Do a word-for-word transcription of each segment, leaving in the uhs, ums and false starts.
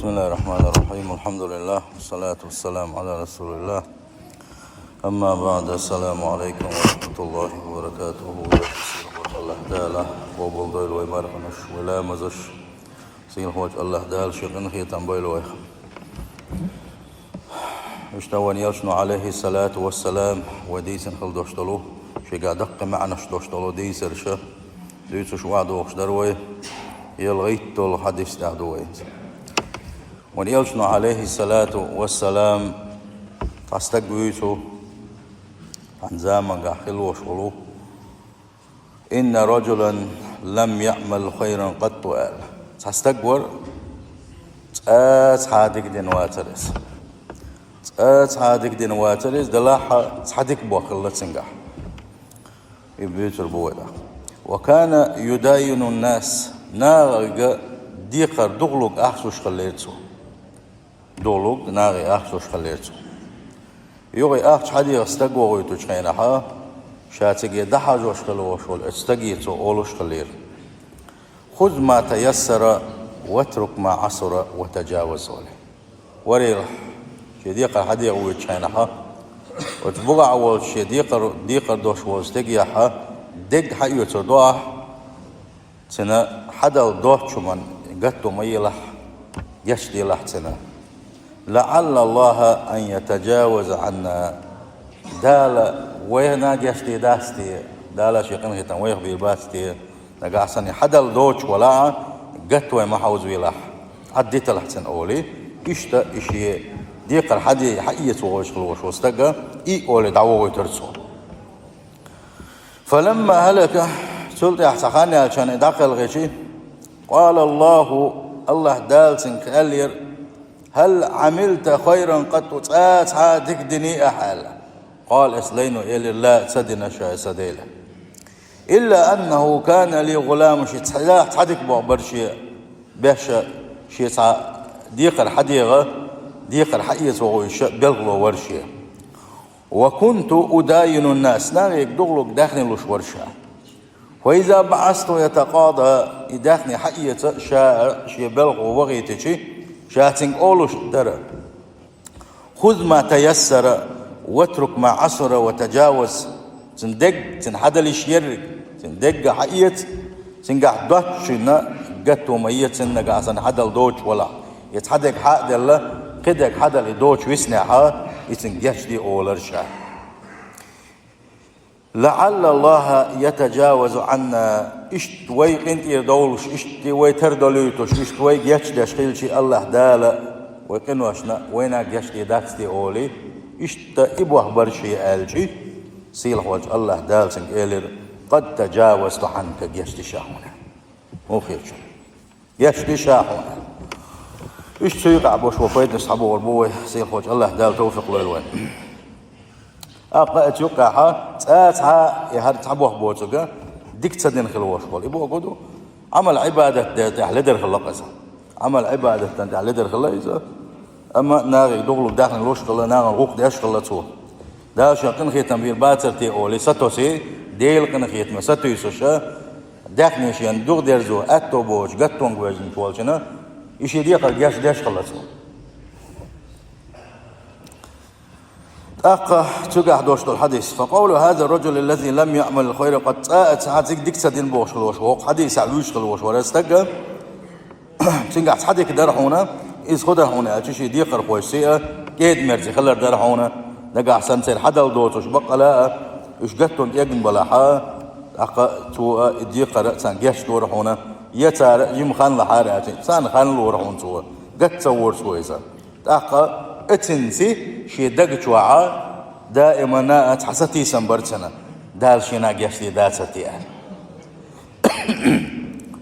بسم الله الرحمن الرحيم. الحمد لله، والصلاة والسلام على رسول الله. أما بعد، السلام عليكم ورحمة الله وبركاته. Аллахь Дала къобалдойла вай марханаш, вай ламазаш. Сийлахьчу Аллахь Дала шен къинхетам бойла вайх. Иштта вайн элчано, Ӏалайхи салату вассалам, вай дийцина хила долуш долу, шегахь даккхий маьӀнаш долуш долу дийцарш дуьйцуш охьадогӀуш дара вай, ялхийтта долу хьадис тӀехь ду вай. Вайн элчано, Ӏалайхи салату вассалам, цхьа стаг вуьйцу, цхьана заманахь хилла волуш волу: «Инна раджулан лам яъмал хайран къатту», – аьлла. Цхьа стаг вара, цкъа а цхьа а дика дина вацара иза. Цкъа а цхьа а дика дина вацара иза, делахь а цхьа дика бохам хилла цуьнгахь. И буьйцур бу вай тӀаккха. «Ва кана юдаййину ннас», нахе декхар духалург ахча луш хиллера цо. Духалург нахе ахча луш хиллера цо. Юха и ахча хьадеха стаг вохуьйтучу хенахь, ша цига дӀахьажош хилла волуш волу оцу стаге цо олуш хиллера: «Хуз ма таяссара, ватрик ма Ӏасура, ва таджаваз», – олий. Варелахь, шен декхар хьадеха вуьйцучу хенахь, оцу бухахь волчу шен декхар, декхар долуш волчу стагехь дерг хьаоьцур ду ахь, цуьнан хьадала доцучу хӀуманна гатто ма елахь, гечделахь цуьнан. «ЛаӀалла Аллаха ан ятаджаваза Ӏанна». Дала вайна гечдийр дац те, Дала шен къинхетам вайх бийр бац те, нагахь санна хьадала доцуш валахь, гатто вай ма хьовзавелахь, Ӏаддиталахь цуьнан олий. Иштта и шен декхар хьаде-, хьаэца вогӀуш хилла волуш волу стага и олий дӀавохуьйтура цо. «Фаламма хӀалака», цул тӀаьхьа цхьа хан яьлча и дӀакхелхича, «къала Аллаху», Аллахь Дала цуьнга аьллера: «Хьал Ӏамилта хайран къатту», цкъа а цхьа а дика диний ахьа аьлла. «Къала», иза лайно элира: «Ла», ца дина ша, сан Дела. «Илла аннаху кана ли гӀулам», шен цхьа, цхьа дика бохам бара шен беш, шен цхьа декхар хьадеха, декхар хьаэца вогӀуш белхало вара шен. «Ва кунту удаййину ннас», нахе духалург даьхни луш вара ша. «Фа иза баӀасту ятакъада», и даьхни хьаэца ша шен белхало вахийтича, ша цуьнга олуш дара: «Хуз ма таяссара, ватрик ма Ӏасура, ва таджаваз». Цуьнан дерг, цуьнан хьадала йиш ерг, цуьнан дерг хьаэца, цуьнгахь доцучунна гатто ма е, цуьнан нагахь санна хьадала доцуш валахь. И цхьа дерг хьа а делла, кхин дерг хьадала и доцуш виснехь, и цуьнга гечде олура ша. «ЛаӀалла Аллаха ятаджавазу Ӏанна», иштта вай къинтӀера довлуш, иштта вай тардолуьйтуш, иштта вай гечдеш хилча, Аллахь Дала вай къиношна вайна гечдийр дац те олий, иштта и бохам бара шен аьлча, сийлахь волчу Аллахь Дала цуьнга элира: «Къад таджавазту Ӏанка», гечди ша хьуна. ХӀун хир шу? Гечди ша хьуна. Иштта цу юкъахь болуш болу пайданаш схьабохур бу вай, сийлахь волчу Аллахь Дала тавфикъ лойла вайна. ТӀаккха оцу юккъехь цкъа а цхьа а, и хӀара цхьа бохам боцург, дика ца дина хилла волуш болу. И бохург ду, Ӏамал-Ӏибадат тӀехь ледара хилла-кх иза. Ӏамал-Ӏибадатан тӀехь ледара хилла иза. Амма нахе духалург даьхни луш хилла, нахана гӀуллакх деш хилла цо. Дала шен къинхетам бийр бацара те олий, сатосий, Делан къинхетаме сатуьйсуш, даьхни шена юхадерзо аьтто боцуш, гаттонга вевзинчу волчунна, и шен декхар гечдеш хилла цо. ТӀаккха цуьнгахь долуш долу хьадис: «Фа къовлу хӀаза раджули ллази лам яъмал хайра къат», цкъа а цхьа дика ца дина бохуш хилла волуш, хӀокху хьадисехь вуьйцуш хилла волуш вара стаг, цуьнгахь цхьа дика дара хьуна, иза хӀун дара хьуна аьлча, шен декхархошца а кӀеда-мерза хилар дара хьуна, нагахь санна церан хьадала доцуш баккъала а, уьш гаттонга эгна балахь а, тӀаккха цо а и декхар а царна гечдора хьуна, я цара а жима хан лахьара аьлча, царна хан лора хьуна цо, гатта ца вора цо иза. ТӀаккха оцуьнца шен даг чохь а даимана а цхьа сатийсам бара цуьнан, Дала шена гечдийр дацара те аьлла.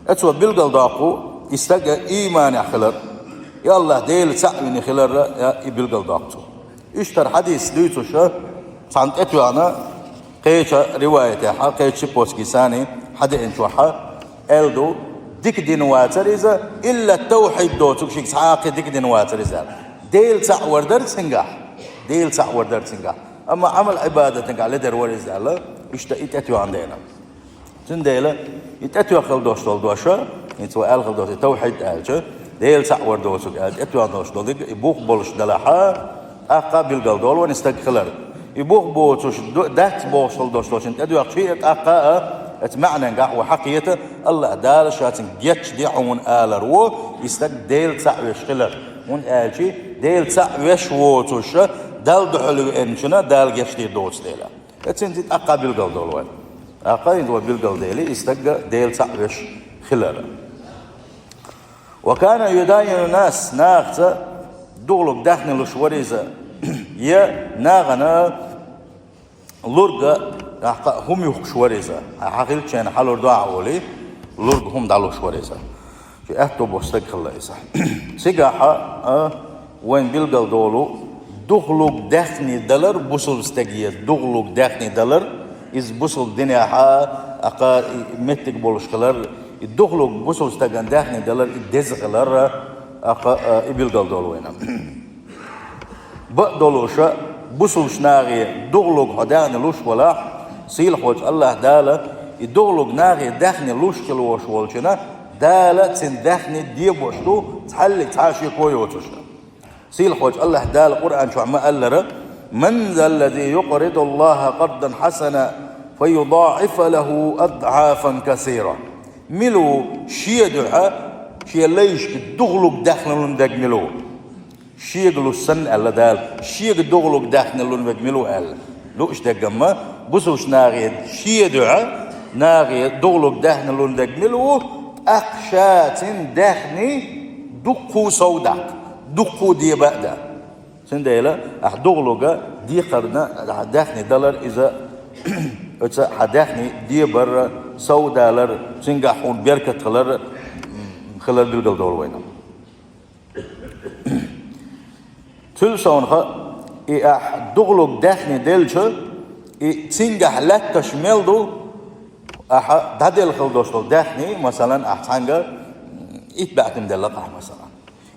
Оцо билгалдоккху и стаг ийманехь хилар, и Аллахь Дела цхьаъ вина хилар а и билгалдоккху цо. Иштта хӀара хьадис дуьйцуш цхьана тӀетоьхна, кхечу риваятехь, кхечу сипоцкий саний хьадеанчохь аьлла ду, дика дина вацара иза, илла тавхьид доцург шега цхьа а кхин дика дина вацара иза аьлла. Дела цхьаъ вар дара цуьнгахь, Дела цхьаъ вар дара цуьнгахь. Амма Ӏамал-Ӏибадатангахь ледара вара иза аьлла, иштта и тӀетоьхна дена. Цундела и тӀетоьхна хила долуш долу дош, хӀинца вай аьлла хила долуш, и тавхьид аьлча, Дела цаӀ вар доцург аьлла, тӀетоьхна долуш долу и бух болуш делахь, тӀаккха билгал долу вайн стаг хилар. И бух боцуш ду-, дац бохуш долуш долчун тӀедоьхчий, тӀаккха а, эцу маьӀненгахь вай хьакхета, АллахӀ Дала ша цуьнга гечде хьуна алар ву, и стаг Дела цаӀ веш хилар. ХӀунда аьлча Дела цаӀ веш воцуш, Далла дуьхьал веанчунна Дала гечдийр доцу дела. Эцуьнца тӀаккха билгал долу вайн. ТӀаккха хӀинца вай билгал дели, и стаг Дела цаӀ веш хилар. «Ва кана юдаину нас», нахаца духлуг даьхни луш вара иза, я нахана лург, тӀаккха хӀума юхкуш вара иза. Хьан хьан хилча шайна хьалур ду ахьа олий, лург хӀума дӀалуш вара иза. Ши аьтто бо стаг хилла иза. Цигахь а вайн билгал долу, духлуг даьхни далар бусулба стаге, духлуг даьхни далар, иза бусулба динехь а, акха, и меттиг болуш хилар, и духлуг бусулба стаган даьхни далар, и деза хилар, акха, и билгал долу вайна. Бакъдолуша, бусулбачу нахе духлуг хьо даьхни луш валахь, сийлахьволчу АллахӀ Дала и духлуг нахе даьхни луш хилла волуш волчунна, Дала цуьнан даьхни дебош ду, цхьаллиг цхьа а шеко йоцуш. Сийлахьволчу АллахӀ Дала Къуръан чохь ма-аллара: «Ман заллази юкъридуллаха къардан хьасана, фаюдаӀифа лаху адӀафан касира». Мила ву шен дуьхьа шен лайшка духлуг даьхни лун дерг мила ву? Шега луш санна, аьлла Дала, шега духлуг даьхни лун верг мила ву аьлла. Лууш дерг амма, бусулбачу нахе шен дуьхьа, нахе духлуг даьхни лун верг мила ву, тӀаккха ша цуьнан даьхни дуккха сов даккха, дуккха деба а дан. Цундела ахьа духлуга декхарна, ахьа даьхни далар иза, оцу хьан даьхни дебар, сов далар, цуьнгахь хьуна беркат хилар, хилар билгал долу вайна. Цуьнан совнаха, и ахь духлуг даьхни делча, и цуьнгахь лаьтташ мел ду, ахьа дӀаделла хила долуш долу даьхни, масалан, ахь цхьаьнга итт баьӀтим делла ахьа, масалан.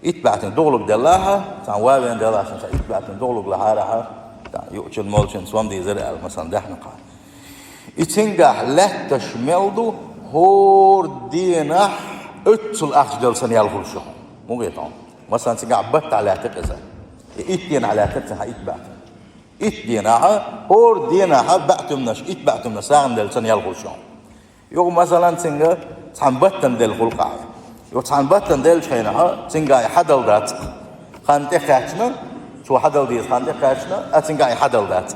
Итт баьӀтим духлуг делла ахьа, цхьаьна ван вен делла ахьа, цхьа итт баьӀтим духлуг лахьара ахьа, цхьа юучун, молчун сом дийзира аьлла, масалан, даьхни кхаьа. И цуьнгахь лаьтташ мел ду, хӀора дийнахь оццул ахча делла санна ял хуьлуш ю хьуна. ХӀун гӀе тхьуна? Масалан, цигахь баттахь лаьттира иза. И итт дийнахь лаьттира цигахь итт баьӀтим. Итт дийнахь, хӀора дийнахь баьӀтимнаш, итт баьӀтимнаш сагӀина делла санна ял хуьлуш ю хьуна. Юха, масалан, цуьнга цхьаьна баттана делла хуьлу ахьа. Юха цхьаьна баттана деллачу хенахь, цуьнгахь и хьадала дац. Хан тӀекхаьчна, цо хьадала деза хан тӀекхаьчна, а цуьнгахь и хьадала дац.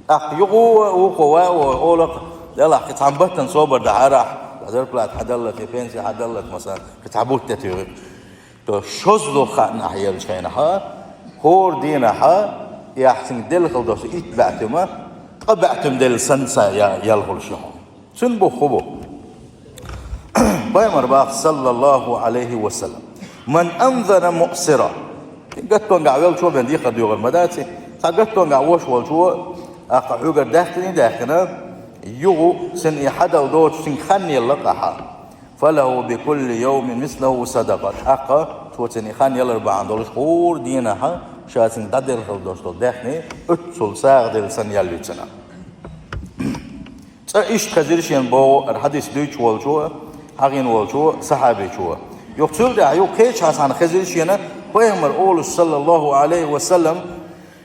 ТӀаккха юха вукхо ван а вой, олу-кх, делахь, кхин цхьаьна баттана собар дахьара ахь, зарплата хьадаллалц, я пенси хьадаллалц, масалан, кхин цхьа бутт тӀе туьйхира. То шозза дукха хаьа ахь еллачу хенахь, хӀора дийнахь, и ахь цуьнга делла хила долуш итт баьӀтима, ткъа баьӀтим делла санна цхьа я-, ял хуьлуш ю хьуна. Цуьнан бух хӀун бу? Пайхамар боху, саллаллаху Ӏалайхи ва саллам: «Ман анзара муъсира». Гаттонгахь веллачо бен декхар доьхур ма дац и. Цхьа гаттонгахь вош волчо, ахьа хьоьгара даьхни даьхкина, юха цуьнан и хьадала доцуш цуьнга хан елла ахьа. «Фалаху бикулли йовмин мислаху садакъа». ТӀаккха цо цуьнан и хан ялар бахьана долуш хӀора дийнахь ша цуьнга дӀаделла хила долуш долу даьхни оццул сагӀа делла санна ял ю цуьнан. Цкъа иштта хезира шена боху хӀара хьадис дуьйцуш волчо, хьахийна волчо, сахьабичо. Юха цул тӀаьхьа юха кхечахьа цхьаьна хезира шена, пайхамар олуш, саллаллаху Ӏалайхи ва саллам,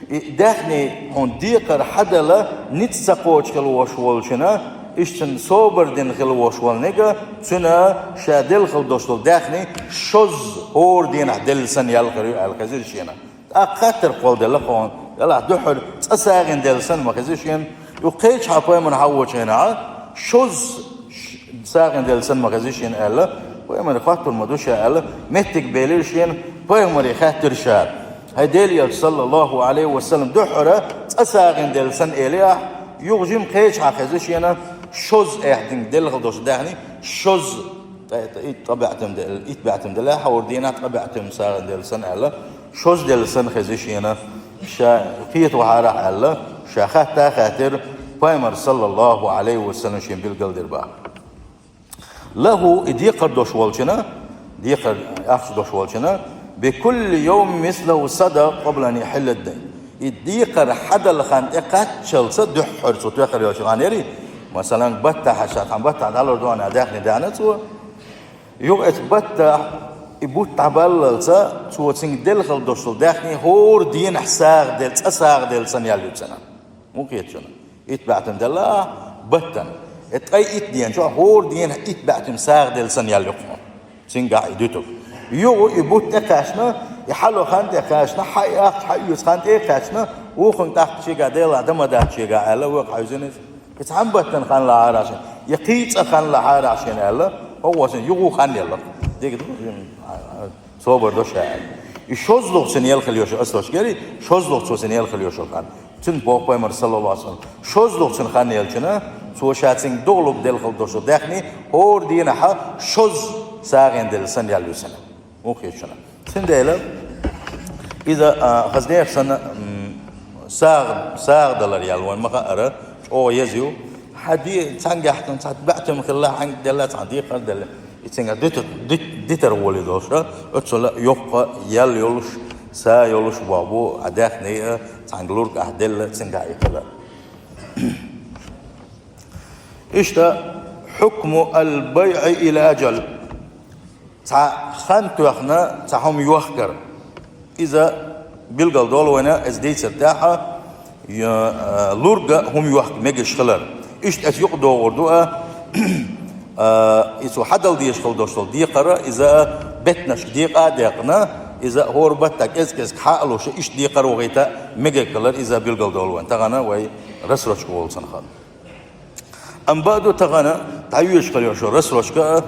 и даьхни хьуна декхар хьадала ницкъ ца кхочуш хила вош волчунна, иштта собар дина хила вош волниг, цуьнан ша делла хила долуш долу даьхни шозза хӀора дийнахь делла санна ял хир ю аьлла хезира шена. ТӀаккха хаттар кхолладелла кхуна, делахь дуьххьара цкъа сагӀина делла санна ма хезира шена, юха кхечахьа пайхамар хьан воцу хенахь, шозза ш-, сагӀина делла санна ма хезира шена аьлла, пайхамаре хоттур ма ду ша аьлла, меттиг белира шена, пайхамаре хаьттира ша. ХӀай Делан элча, саллаллаху Ӏалайхи ва саллам, дуьххьара цкъа сагӀина делла санна элира ахь, юха жима кхечахьа хезира шена, шозза, эхь динга делла хила долуш даьхни, шозза, ткъа, ткъа, ткъа баьӀтим делла, итт баьӀтим делла, хӀора дийнахь ткъа баьӀтим сагӀина делла санна аьлла, шозза делла санна хезира шена, ша кхета вахьара ахь аьлла, ша хатта а хаьттира, пайхамар, саллаллаху Ӏалайхи ва саллам, шена билгалдира боху. «Лаху», и декхар долуш волчунна, декхар ахча долуш волчунна, «бикулли йовмин мислаху садакъа къабла ан яхьилла ад-дайн». И декхар хьадала хан тӀекхаччалца дуьххьара цо тоьхар йолчу хан яри, масалан, баттахь ша цхьана баттахь дӀалур ду аьлла даьхни даьхна цо, юха эцу баттахь И бутт дӀабаллалца, цо цунга делла хила долуш долу даьхни хӀора дийнахь сагӀа делла, цкъа сагӀа делла санна ял ю цунна. Муха хета шуна? Итт баьӀтим делла баттана. И ткъе итт ден чохь хӀора дийнахь итт баьӀтим сагӀа делла санна ял ю кхунна. Цуьнгахь и дуьтург. Юха и бутт тӀекхаьчна, и хьало хан тӀекхаьчна, хьан и ахча хьан оьцу хан тӀекхаьчна, вукхунга тӀаккха шегахь Делахь дан ма дац шегахь аьлла, вуьйхьа хьаьвзина иза. И цхьана баттана хан лахьара шена, я кхин цкъа хан лахьара шена аьлла, хӀокхо шен юха хан елла. Дика ду, собар до ша аьлла. И шозлагӀа цуьнан ял хила йолуш, ас дош гери, шозлагӀа цо цуьнан ял хила йолуш хан. Цуьнан боху пайхамар, саллаллаху алейхи ва саллям, шозлагӀа цуьнан хан елчина, цо ша цуьнга дугӀалуг делла хила долуш даьхни, хӀора дийнахьа шозза сагӀина делла санна ял ю цунна. Муха хета шуна? Цундела иза, а, хаза нехан санна, м, сагӀа, сагӀа далар ял вайн ма хаара, чӀогӀа еза ю. Хьан де-, цхьаьнгахь цхьа баьӀтим хилла, хьаьнга делла, цхьа декхар делла. И цуьнга дитар, дит-, дитар гӀоле долуш, оццула йоккха ял йолуш, са йолуш боху бу, а даьхни а, цхьаьнга лург ахь делла, цуьнга и хила. Иштта хьукму аль-байъи иля аджал. Цхьа хан тоьхна, цхьа хӀума йохкар. Иза билгал долу вайна, иза дийцар тӀехьа, я, а, лурга хӀума йохка мегаш хилар. Иштта аса юкъа догӀур ду, а, а, и цо хьадала дезаш хила долуш долу декхара, иза беттанашка декъа а декъна, иза хӀора баттахь кӀез-кӀезиг хьа а луш, иштта декхар вахийта мегаш хилар, иза билгал долу вайна. Тахана вай рассрочка волу цунах. Амма баъду тахана дӀайоьшуш хила йолуш йолу рассрочка а,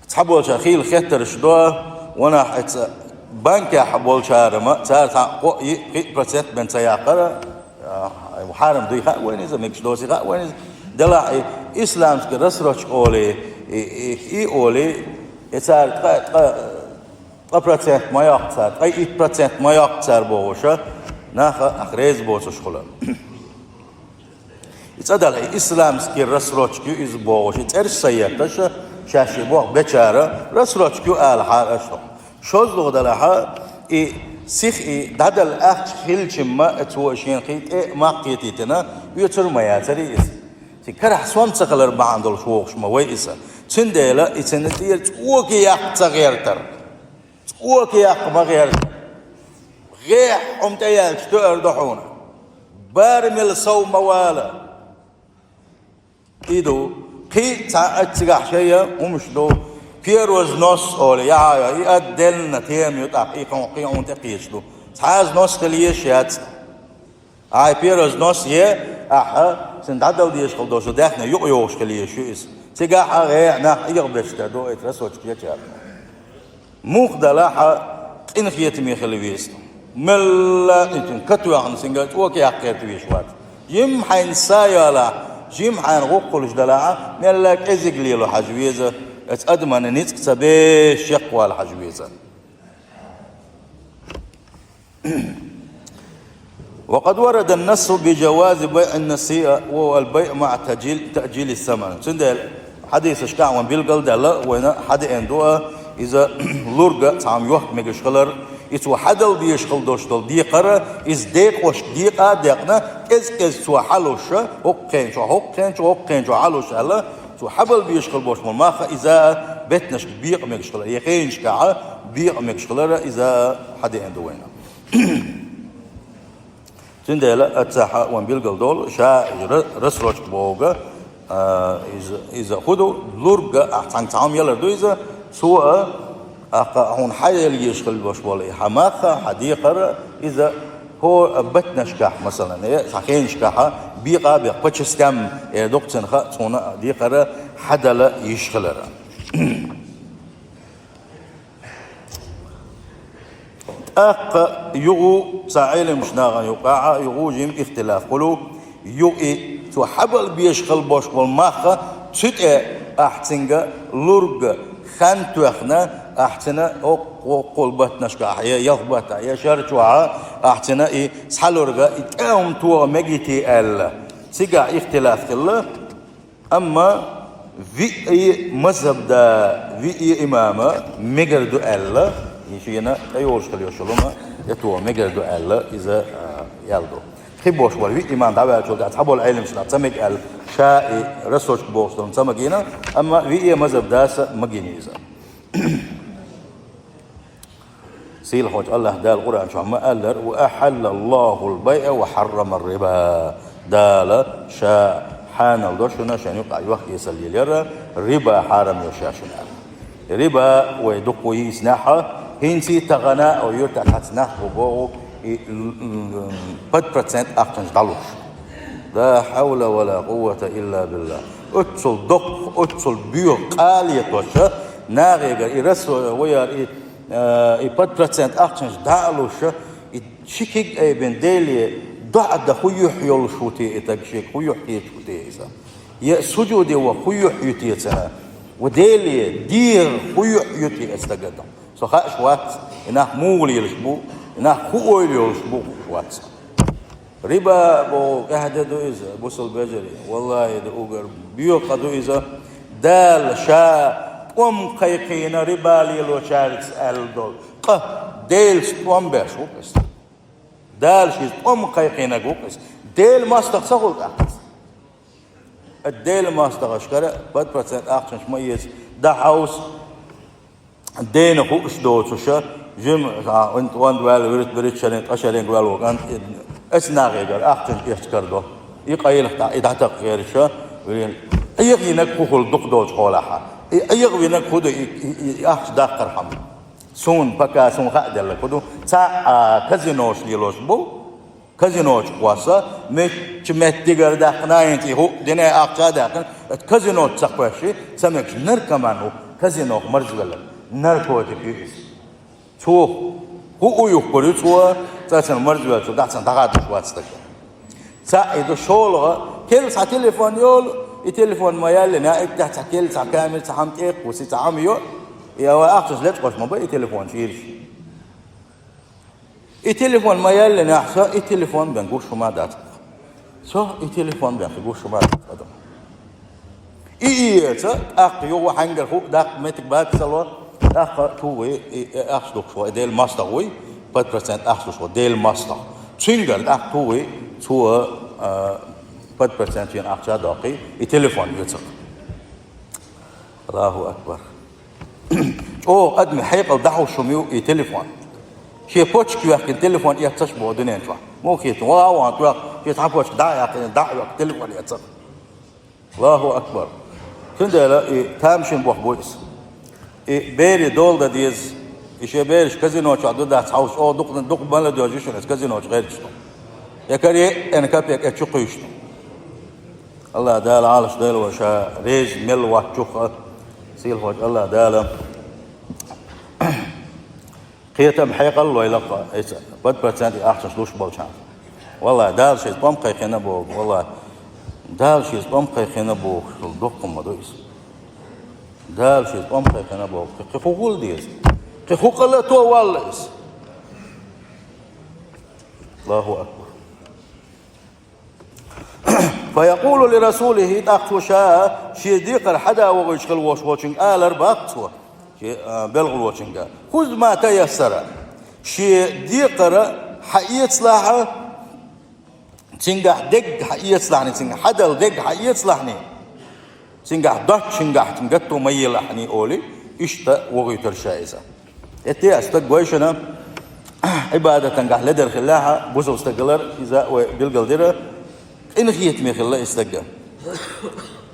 цхьаболчара хийла хеттарш до, ванах эца банкехь болчара ма, цара цхьа кхо и, кхин процент бен ца яккхара, а, хьарам дуй хаьа вайна иза, мегаш доций хаьа вайна иза. Делахь и исламский рассрочка олий, и, и, и олий, и цара ткъа, ткъа, ткъа процент ма йоккху цара, ткъа итт процент ма йоккху цара бохуша, наха ах реза боцуш хула. И цӀа далахь, и исламский рассрочка ю иза бохуш, и цӀераш ца етташ, шаьш и боху бечара, рассрочка ю ала хьара аша. ШозлагӀа далахьа, и сих и дӀадала ахча хилчимма, цо шен кхин тӀе а ма кхетийтина, оьцур ма яцарий иза. Ци карахь сом ца хилар бахьана долуш вохуш ма вай иза. Цундела и цуьнан тӀера цӀоки яккха ца гӀертар. ЦӀоки яккха ма гӀертар. ГӀеххьа хьума тӀеяьлча тоьар ду хьуна. Барамел сов ма вала. И ду. Кхин а цхьа а цигахь шайа хӀумаш ду. Первый взнос олу, яхьа, и отдельно тема ю тӀаккха, и кхин, кхин хьуна тӀекхеташ ду. Цхьа взнос хила езаш яц. Ахьа первый взнос е, ахьа, цуьнан дӀадала дезаш хила долуш ду, даьхни юкъа йогӀуш хила езаш ю иза. Цигахь а гӀе а нах Ӏехабетташ ду, и рассрочка ечара. Муха далахьа, къинхетаме хила веза. Мелла а цуьнан катоьхна, цуьнга цӀока яккха гӀерта везаш вац. Жимма хьайна са йолахь, жимма хьайна гӀуллакх хуьлуш далахьа, мелла а кӀезиг лело хьажа веза, оцу адаман ницкъ ца беш чекхвала хьажа веза. وقد ورد النص بجواز بيع النسيئة وهو البيع مع تأجيل، تأجيل الثمن. Цундела хьадисашкахь вайна билгал а даьлла, вайна хьадеана ду а, иза лурга цхьа хӀума йохка мегаш хилар, и цо хьадала дезаш хила долуш долу декхара, иза декъошка декъа а декъна, кӀез-кӀез цо хьалуша, хӀокху хенчохь, хӀокху хенчохь, хӀокху хенчохь хьалуша аьлла, цо хьабала безаш хила болуш болу мах а иза беттанашка бекъа мегаш хилар, я хенашкахь а бекъа мегаш хилар а иза хьадеана ду вайна. Цундела аццахьа вайн билгал долу, ша ра-, рассрочка бохург, а, иза, иза хӀун ду, лурга, ахь цхьаьнга цхьа хӀума ялар ду иза, цо а, ахьа хьуна хьаелла езаш хила болуш болу и хьан мах а, хьан декхар а, иза хӀо-, а, баттанашкахь, масалан, э, цхьа хенашкахь а, бекъа а бекъа, по частям, э, дукха цунах а, цунна а декхар а хьадала йиш хилар. ТӀаккха юха цхьа Ӏеламчу нахана юкъахь а юха жима ихтилаф хуьлу, юха и цо хьабала безаш хила болуш болу мах а, цу тӀе ахь цуьнга лурга хан тоьхна, ахь цуьнан хӀокху, хӀокхул баттанашкахь, я ялх баттахь, я шар чохь а, ахь цуьнан и схьалурга, и тӀе хӀума тоха мегийти аьлла. Цигахь ихтилаф хилла. Амма виъ мазхӀаб да, виъ имама мегар ду аьлла, и шена тӀейолуш хила йолуш йолу хӀума тӀетоха мегар ду аьлла, иза, а, ял ду. Кхин болуш бара, виъ имам дӀаваьллачул тӀаьхьа цхьаболу Ӏеламчу нах ца мега аьлла, ша и рассрочка бохуш долу ца магийна, амма виъ мазхӀаб даса магийна иза. Сийлахьчу АллахӀ Дала Къуръан чохь ма-аллара: «وأحل الله البيع وحرم الربا». Дала Ша хьанал до шуна, шайн юкъахь йохк-эсал йилар, риба хьарам йо Ша шуна аьлла. Риба вай дукха йийцинехь, хӀинца а тахана а вай юьртахь цхьацца нах бу боху, и, м, м, пад процент ахчанаш дӀалуш. لا حول ولا قوة إلا بالله. Оццул доккха, оццул боьха къа летош, нахегара и расо ваяр, и, э, и пад процент ахчанаш дӀа а луш, и ши куьг айбина Деле доӀа дан хӀун юьхь йолуш ву те и стаг, шега хӀун юьхь хеташ ву те иза? Я сужуде ваха хӀун юьхь ю те цуьнан? Ва Деле дехар хӀун юьхь ю те и стага? Со хууш вац, и нах муха лелаш бу, и нах хӀун ойла йолуш бу, хууш вац. Риба боху тӀаьхьа де ду иза, бусалба вежарий. ВаллахӀи, ду угар боьха къа ду иза. Дала Ша тӀом кхайкхийна риба лелочаьрца аьлла долу къа. Делаца тӀом беш ву-кх иза. Дала Шеца тӀом кхайкхийнарг ву-кх иза. Делан мостагӀа ца хуьлу тӀаккха иза. Делан мостагӀашкара пад процент ахчанаш ма эца, дӀахьовса, дена хууш доцуша, жима, а, онда ваьлла вуьрхӀитта, берхӀитта шарийн, ткъа шарийн ваьлла ву кӀант, оцу нахегара ахчанаш эцна карадо. И къайлаха дӀа, и дӀатакха гӀерташ, вуьрхӀитта. Ӏехавинарг хӀун хуьлу дукха долчу хьолахь? И Ӏехавинарг хӀун ду и, и, и, и ахча даккхархьама? Суна, пока суна хаа делларг хӀун ду? Цхьа а казинош лелош бу, казиночу кхосса, мичча меттигара даьккхина а, хӀинца и хӀуъа дина а, ахча а даьккхина, оцу казиночу ца кхоьссича, ца мегаш наркоман ву, казинох марзвелла, наркотик ю иза. Цо хӀуъа юхкур ю цо, цкъа цунна марзвеллачул тӀаьхьа цунна дӀахадош вац стаг. Цхьаъ и ду, шолгӀа, керла цхьа телефон йолу, и телефон ма яьллина, иттех цхьа керла цхьа камера, цхьа хьама тӀекхуссий, цхьа хьама йо, и вай ахчанаш лечкъош ма бай и телефон чуьйраш. И телефон ма яьллинехь, со и телефон бен гуш хӀума дац. Со и телефон бен гуш хӀума дац адам. И, и эца, тӀаккха юха хьаьнгара хӀуъа даккха меттиг бац ца ло, тӀаккха тухий, и, и ахча дукхуш ву, и Делан мостагӀа вуй, пад процент ахча луш ву, Делан мостагӀа. Цуьнгара тӀаккха тухий, цо, а, пад процент шен ахча доккхий, и телефон оьцург. Аллаху акбар. ЧӀогӀа адамийн хьекъал дӀахьуш хӀума ю и телефон. Шен почка йоьхкина телефон эццаш боху дуьнен чохь. Муха хетта, ван а ван тоьхна, шен цхьа почка дӀа а яьккхина, дӀа а йоьхкина телефон эццар. Аллаху акбар. Цундела и тамашийна боху бу иза. И берийн дола дан деза, и шен бераш казино чохь ду дац хьовсуш, оха дукха, дукха мала доьжу шуна иза казино чу гӀерташ ду. Я каре, эн капек, я чу кхуьйсуш ду. АллахӀ Дала Ӏалаш дойла вай ша реза мел воцчух а, сийлахьчу АллахӀ Дала кхетам хьекъал лойла-кх иза, пад процент и ахчанаш луш болчарна. ВаллахӀи, Дала Шеца тӀом кхайкхина боху, валлахӀи, Дала Шеца тӀом кхайкхина боху, доккха ма ду иза. Дала Шеца тӀом кхайкхина боху, кхин хӀун хуьлу деза? Кхин хӀун къа лато валла иза? Аллаху акбар. فيقول لرسوله, тӀаккха цо ша шен декхар хьада вогӀуьйтуш хила волуш волчуьнга алар баккха цо, шен, а, белхалочуьнга: «خذ ما تيسر». Шен декхар хьаэцалахь, цуьнгахь дерг хьаэцалахьний, цуьнга хьадала дерг хьаэцалахьний, цуьнгахь доцчуьнгахь, цуьнга гатто ма елахьний олий, иштта вогӀуьйтура ша иза. ХӀетте а стаг вайшина Ӏибадатангахь ледар хиллехь а, бусалба стаг валар, иза вай билгалдира, къинхетаме хилла и стаг.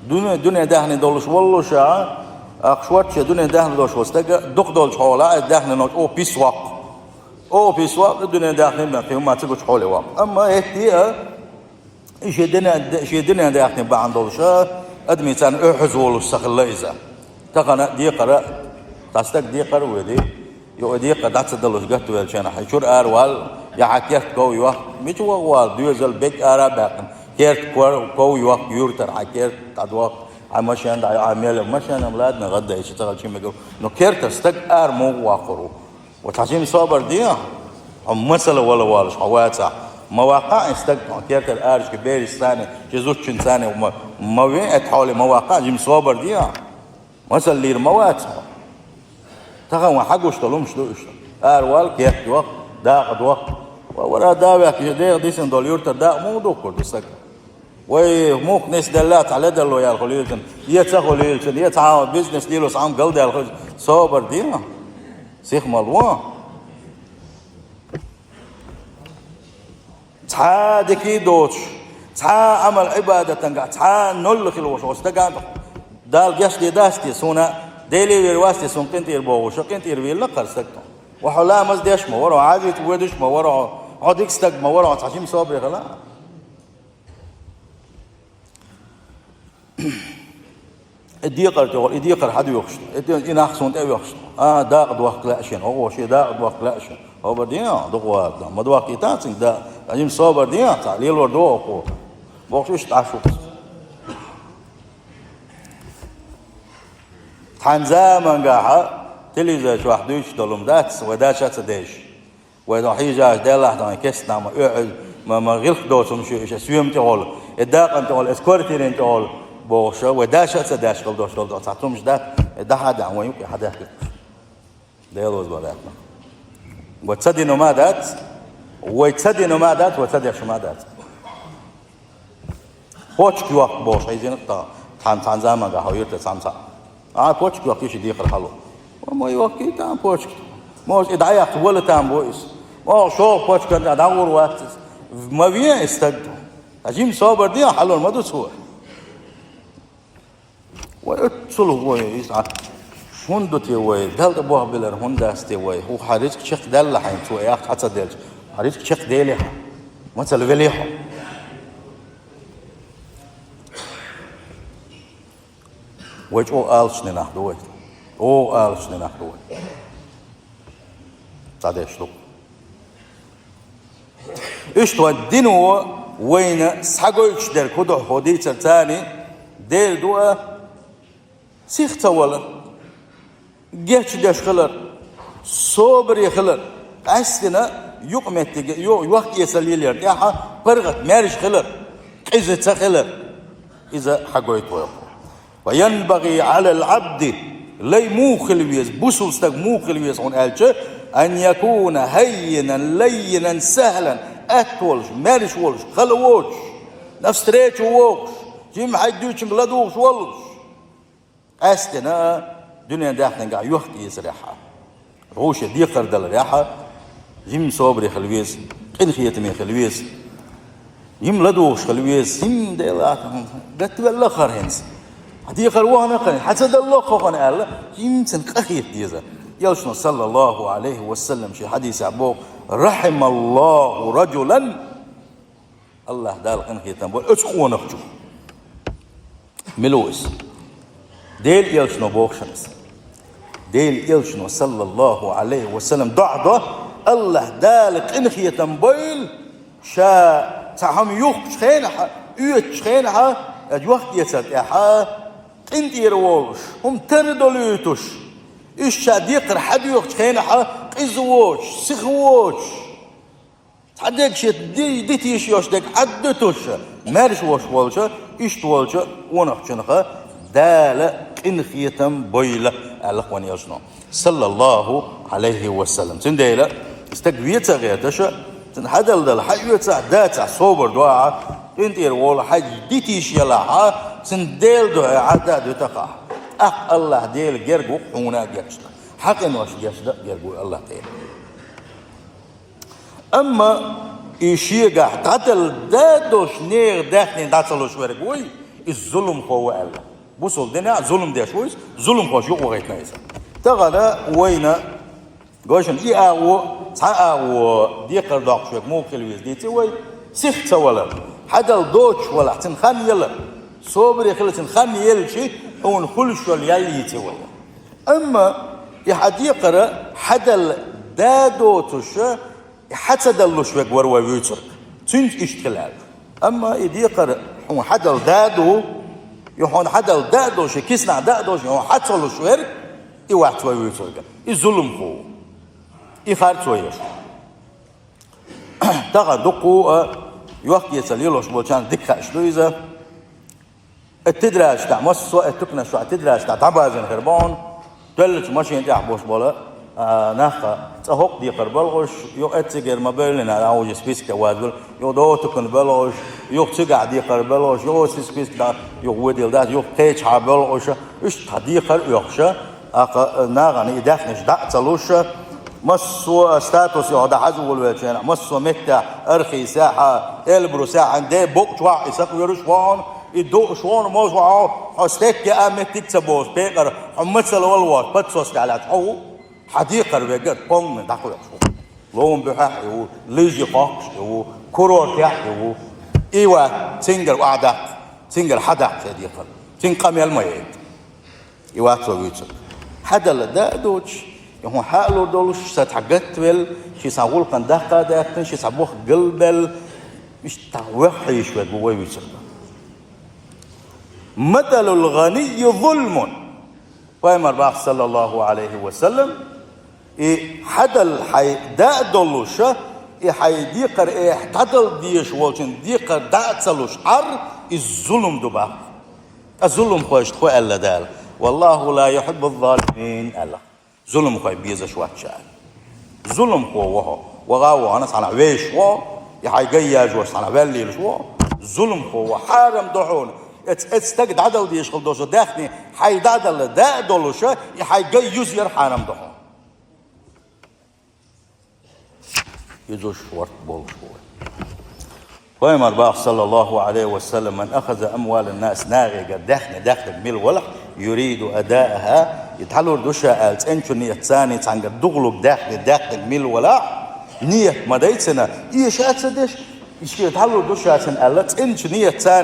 Дуьне, дуьнен даьхни долуш воллушехь, ахча шорта шен дуьнен даьхни долуш волу стаг, дукха долчу хьолахь, и даьхни ночу оха пис ваккха. Оха пис ваккха, дуьнен даьхни бен кхин хӀума ца гучу хьоле ваккха. Амма хӀетте а, и шен дуьнен, шен дуьнен даьхни бахьана долуш, адамийн царна оьхьаза волуш ца хилла иза. Тахана декхар, цхьа стаг декхар а воьдий, юха декхар дӀа ца далуш гатвеллачарна, хьайн чуьра ара вала, я хьан керта ков йохка, мича ваха вала, доьзал, берг ара а баьккхина, керта ков, ков йохка, юьртара хьан керта дӀадохка, хьан машен дӀа, хьан мел машен-м ладна, гӀаддайча ца хилча мегар ву. Но кертара стаг ара муха воккхур ву? Ва цхьа жима собар де, хьо масала вала волуш хьо вацахь. Ма ваккха и стаг хьо кертара арашка бераш царна, шен зудчуьнца царна ма, ма вен, это хьоле ма ваккха, жима собар де. Масал лийр ма вац хьо. Тахана ван хьан гуш долу хӀумаш ду уьш? Ара вала, керт дохку, дакъа дохку. Ва вара да ваьхкича, дегӀ дисина долу юьртара дакъа муха духкур ду стаг? Вай мух нисделла цхьа ледарло яьлла хуьлийла цуьнан, я ца хуьлийла цуьнан, я цхьа бизнес лело цхьа хӀума галдаьлла хуьлийла, собар де. Сиха ма ло. Цхьа а дика доцуш, цхьа а Ӏамал-Ӏибадатангахь, цхьа а нолла хила волуш волу стагана Дала гечде дац те суна, Деле вер вац те суна къинтӀера бохуш, къинтӀера вийлла кхара стаг тхо. Ва хьо ламаз деш ма вара, хьо Ӏазита воьдуш ма вара, хьо дика стаг ма вара, хьо цхьа жима собаре хила. И декхар тӀехула, и декхар хьан доьхуш ду? И де-, и нах суна тӀе а вехаш ду. А, дакъа дохка лаьа шена, хӀокхо шен дакъа дохка лаьа шена. ХӀобар ден, дукха вац, ма дохкийта цуьнга дакъа, а, жима собар ден, цхьа лелор ду хӀокхо. Бохуш иштта Ӏаш ву. Тхан замангахьа телевизор чохь дуьйцуш долу ма дац, вай даша а ца деш. Вай дан хьийжаш делахь дан кестнама оьхьуьз, ма, ма гӀиллакх доцу хӀума шу иша соьма тӀехула, и дакъана тӀехула, и квартирина тӀехула, бохуша, вай даша а ца деш хила дош долу цхьа тумаш дац, и дахьа а дан вайн юкъе хьан даьхкира. Делоза бан даьхна. Вай ца дино ма дац, вай ца дино ма дац, вай ца деш ма дац. Почка йоккху бохуш хьийзина тхан, тхан, тхан заманга хьо юьрта цхьамца. А, почка йоккху, иша декхар хьало. Ма йоккхий там почка. Може, и дӀаяккха вала там бу иза. Ма шо почка дӀагӀур вац иза. Ма вен и стаг. А жима собар ден, хьалур ма ду цо. Вай оццул вай, иза хӀунда ду те вай, Далла тӀе бохбелар хӀунда дац те вай, хӀу хьан рицкъ чекхдаьлла хьайна, цо яхча хьан ца делча, хьан рицкъ чекхделий хьан? Мацалла велий хьо? Вай чӀогӀа алчни нах ду вай. ЧӀогӀа алчни нах ду вай. Ца деш ду. Иштта вайн дино вайна схьагойтуш дерг хӀун ду хьо дийцар царний, Дела дуа, сих ца валар, гечдеш хилар, собаре хилар, къаьстина юкъаметтиге, йо-, йохк-эцар лелаяр тӀехьа паргӀат маьрша хилар, къиза ца хилар, иза хьагойту вай хьо. Ва янбагӀи Ӏалал Ӏабди, лай муха хила веза, бусул стаг муха хила веза хьуна аьлча, ан якуна хӀаййинан, лаййинан, сахӀлан, атта волуш, маьрша волуш, хала воцуш, навстречу вогӀуш, жимма хьайга дуьйцучуьнга ладугӀуш волуш. Къаьстина дуьнен даьхнинга йохк-эцарехь а, гӀуше декхар даларехь а, жимма собаре хила веза, къинхетаме хила веза. Жимма ладугӀуш хила веза, жимма Дела гатвелла хӀара хӀинца. Хьан декхар вахана хӀара, хьан ца далло хӀара аьлла, жимма цунна къахета деза. Элчано, саллаллаху Ӏалайхи ва саллам, шен хьадисехь боху: «Рахьималлаху раджулан». Аллаха Дала къинхетам бойла оцу къонахчух. Мила ву иза? Делан Элчано боху шуна иза. Делан Элчано, саллаллаху Ӏалайхи ва саллам, доӀа до, Аллаха Дала къинхетам бойла, ша цхьа хӀума юхкучу хенахь, оьцучу хенахь, йохк-эцар тӀехь, къинтӀера волуш, хӀума тара долуьйтуш, иштта ша декхар хьадоьхучу хенахь, къиза воцуш, сиха воцуш. Цхьа дерг шен ди-, дитийша йолуш дерг Ӏаддуьтуш, маьрша волуш волча, иштта волча къонахчунах Дала къинхетам бойла, аьлла вайн Элчано, саллаллаху Ӏалайхи ва саллам. Цундела стаг вен ца гӀерташ, цунна хьадала дала, хьан оьцахь, дацахь, собар дохьа, къинтӀера волу хьан дитийша елахь, цунна Делан дуьхьа Ӏадда а дуьтахь, тӀаккха Аллаха Дела герга ву хьуна а гечдан, хьан къинош гечдан а герга ву Аллаха Дела. Амма и шегахь дӀадала да долуш нехан даьхни дӀа ца луш верг вуй, иза зуламхо ву аьлла. Бусул динехь зулам деш ву иза, зуламхоша юкъа вахийтина иза. Тахана вайна гой шуна и агӀо, цхьа агӀо декхар доккхуш верг муха хила веза дийци вай, сих ца валар, хьадала доцуш валахь, цуьнан хан ялар, собаре хила цуьнан хан елчи, хьуна хуьлуш йолу ял йийци вай. Амма и хьан декхар хьадала да доцуш, и хьан ца даллуш верг вара вай вуьйцург. Цуьнца иштта хила аьлла. Амма и декхар хьуна хьадала да ду, и хьуна хьадала да а долуш, и киснахь да а долуш, и хьуна хьан ца луш верг, и вац вай вуьйцург. И зуламхо ву. И харцо еш. Тахана дуккха а йохк-эцар лелош болчарна дика хаьаш ду иза. И тидражаш тӀехь, массо а и туканаш чохь тидражаш тӀехь дӀабазина хир бу хьуна, тоьллачу машина тӀехь болуш болу, а, нах, цкъа хӀокху декхар балгӀуш, юха эццигера ма бевллина, а, уже списке вазбала, юха догӀу тукана балгӀуш, юха цигахь декхар балгӀуш, юха оцу списке дӀа, юха водийла дац, юха кхечахьа балгӀуш, иштта декхар оьхуш, а, кха, нахана и даьхнаш дӀа а ца луш, Массо а статус йоху дӀахьажа волавелча, массо а меттехь, архи сехьа, элбару сехьа, де букъ чохь и сакъ вуьраш вахана, и дууш вахана, моза вахана, хьо стекке а меттиг ца бохуш, пекъар, хьо мацалла вала вахана, подсоска лаьцна хьо ву, хьан декхар вегар, помни дӀакхоьхьуш ву. Ловн буьхьехь а и ву, лижи хохкуш а и ву, курортехь а и ву. И вац, цуьнгара охьадаккха, цуьнгара хьадаккха шайн декхар. Цуьнга къамел ма яйта. И вац цо вуьйцург. Хьадала да а доцуш, и хьуна хьа а лур долуш, сан цхьа гатвелла, ши цхьа гӀуллакхана даккха а даьккхина, ши цхьа бух галбелла, иштта ваьхьа йиш верг ву вай вуьйцург. Маталул гӀанийи зулмун. Пайхамар бах, саллаллаху Ӏалайхи ва саллам, и хьадала хьайн да а долуша, и хьайн декхар эхь дӀадала дезаш волчун декхар дӀа а ца луш Ӏар, иза зулам ду бах. Ткъа зуламхойшна хӀун аьлла Дала? «Валлаху ла юхьиббу ззалимин», аьлла. Зуламхой безаш вац ша аьлла. Зуламхо ву хьо, ваха а вахана цхьана вевзаш ву, и хьайн гай язъеш цхьана ваьлла лелаш ву, зуламхо ву, хьарам ду хьуна. Эц, эц стаг дӀадала дезаш хила долчу даьхни хьайн дӀадала да а долуша, и хьайн гай юзаяр хьарам ду хьуна. Иза уьш ворт болуш бу вай. Пайхамар бах, саллаллаху Ӏалайхи ва саллам: «Ман ахаза амвалан нас», нахегара даьхни даьккхинарг мила валахь, «юриду адааха», и дӀалур ду ша аьлла, цӀеначу ниятца цхьаьнгара дугӀалург даьхни даьккхинарг мила валахь, ният ма дай цуьнан, эша а ца деш, и шен дӀалур ду ша цуьнан аьлла, цӀеначу ниятца,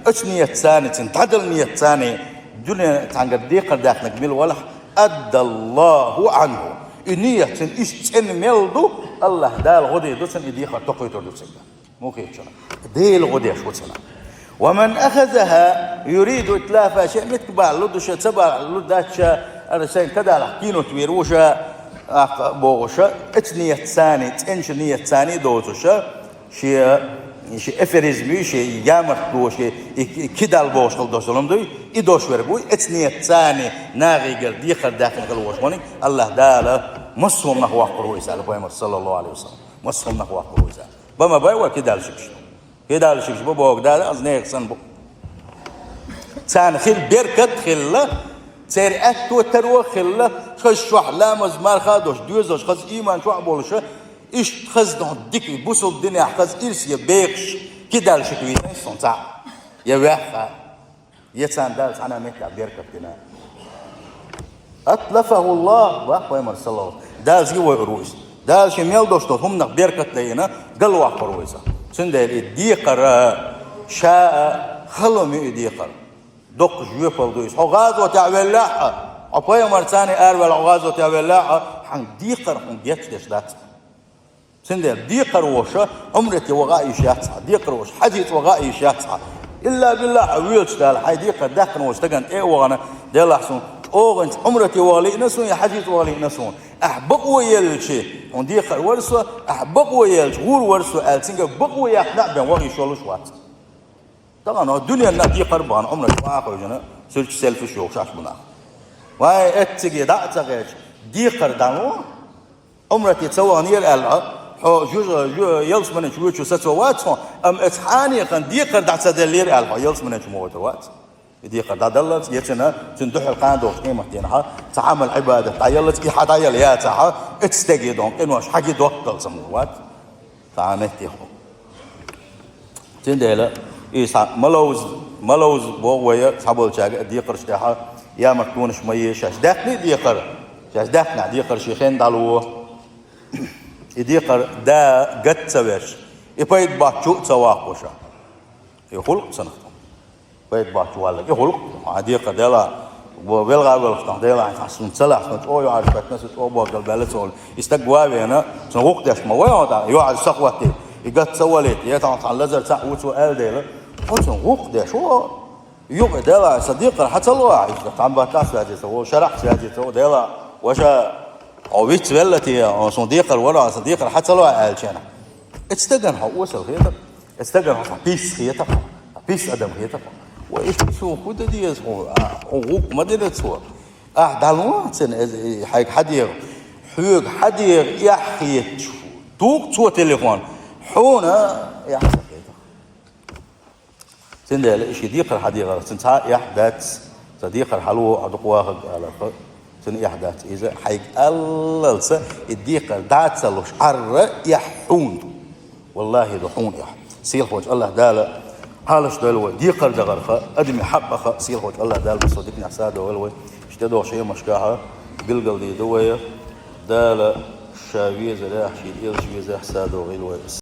оцу ниятца, цуьнан дӀадала ниятца, дуьне цхьаьнгара декхар даьккхинарг мила валахь, «аддаллаху Ӏанху». И ният цуьнан иштта цӀена мел ду, АллахӀ Дала гӀо дийр ду цунна, и декхар токхуьйтур ду цуьнга. Муха хетачунна? Дела гӀо деш ву цунна. «Ва ман ахазаха юриду итлафа», шен меттиг бахьалла ду ша, ца бахьалла ду дац ша, ара сайн кадалахь кино тӀе вийр ву ша, аккха бохуша, эцу ниятца, цӀеначу ниятца доцуша, шен, шен аферизм ю, шен ямартло, шен и, и кидал бохуш хила долу зулам дуй, и долуш верг вуй, эцу ниятца нахегара декхар даьккхина хила волуш верг, АллахӀ Дала массо а хӀуманах воккхур ву иза, аьлла Пайхамар, саллаллаху Ӏалайхи ва саллам. Массо а хӀуманах воккхур ву иза. Бан ма бай вай кидалшкаш. Кидалшкаш бу боху Дала, аз нехан санна бу. Царна хила беркат а хилла, церан аьтто таро а хилла, хаза шоьхьа ламаз марха а долуш, доьзалш хаза ийман чохь а болуша, иштта хаза дика бусалба динехь хаза ирсе бехаш кидалшка вийна суна цхьаъ, я ваьхха. Я царна Дала цхьана а меттехь беркат дина. «Атлафахуллах», бах Пайхамар, саллаллаху Ӏалайхи ва саллам. Дала зен войур ву иза. Дала шен мел долуш долу хӀуманах беркат дайина, галваккхур ву иза. Цундела и декхар ша а хала ма ю и декхар. Доккха жоьпалла ду иза. Хьо гӀазотехь веллехь а, хьо Пайхамарца араваьлла хьо гӀазотехь веллехь а, хьан декхар хьуна гечдеш дац. Цундела декхар волуша Ӏумрате ваха а йиш яц хьан, декхар волуша хьаьжцӀа ваха а йиш яц хьан. Илла билла хьо воьлучу Дала хьайн декхар даьккхина волчу стагана тӀе а вахана, делахь суна чӀогӀанца Ӏумрате ваха лиъна суна, я хьаьжцӀа ваха лиъна суна. Ахь бакъо елча, хьуна декхар вара со, ахь бакъо елча, гӀур вара со аьлла, цуьнга бакъо яьккхина а бен ваха йиш йолуш вац. Тахана дуьненна декхар бахана, Ӏумрате ваха а хевшина, суьрташ, селфиш йохуш аш бу нах. Вай, эцциге дӀа а ца гӀерташ, декхар дӀало, Ӏумрате ца ваханера аьлла, хьо жуьжа, жу-, ялсаманин чу воьдуш сацо вац хьо, амма эцу хьанехана декхар дӀа ца деллера аьлла, хьо ялсаманин чу ма воьдур вац. И декхар дӀадаллалц, я цуьнан, цуьнан дуьхьал кхана долуш къематдийнахь, цхьа Ӏамал-Ӏибадат дӀаяллалц, и хьан дӀаяла яцахь, эцу стеган дон къинош хьаги дотталц ма вац. Цхьа а метте хьо. Цундела и цхьа ма ловза, ма ловза боху вай цхьаболчаьрга а декхарш тӀехь, ямартлонаш ма е шаьш. Даьккхина а декхар, шаьш даьккхинехь декхар шен хенна дӀало. И декхар да гат ца веш, и пайда боцчу а ца ваккхуша. И гӀуллакх цунах. Пайда боцчу валлалц и гӀуллакх, хьан декхар дела, велха а велхаш тахана дела, хьан суна ца лахь, суна чӀогӀа йоӀарш беттина, сан чӀогӀа бохкал баьлла ца волу. И стаг ван а вена, цунна гӀуллакх деш ма вай хьо тӀаккха, йоӀарш ца хӀоттийта. И гат ца валийта, я тахана цхьана лазар цхьаъ ву цо аьлла дела, хьо цунна гӀуллакх деш ву. Юкъа дела, сан декхар хьан ца ло ахь, иза цхьана баттахь связи ца ву, шарахь связи ца ву, дела, ваша, хьо виц велла те, хьо суна декхар вара, сан декхар хьан ца ло аьллачу хенахь. Эцу стагана хьо осал хетара. Эцу стагана хьо пис хетара. Пис адам хетара. Вай, иштта суна хӀун дан деза хьуна? А, хьуна гӀуллакх ма дина цо. Ахь дӀалон цунна, иза, и, хьайга хьан дегӀа? Хьоьга хьан дегӀа эхь хеташ? Туху цо телефон. Хьуна эхь ца хетара. Цундела и шен декхар хьан дегӀарх, цуьнан цхьа а эхь дац, сан декхар хьан ло, хьо дукха вахарг аларх. Цунна эхь дац иза, хьайга аллалца и декхар дац ца луш Ӏарра эхь хьуна ду. Валлахьи, ду хьуна эхь. Сийлахьволчу АллахӀ Дала Ӏалаш дойла вай декхар дахарх, адамийн хьакъах, сийлахьволчу АллахӀ Дала массо диканехь садогӀийла вай. Иштта догӀучу хенашкахь билгалдийр ду вай, Дала Ша везарехь, Шен элча везарехь садогӀийла вай.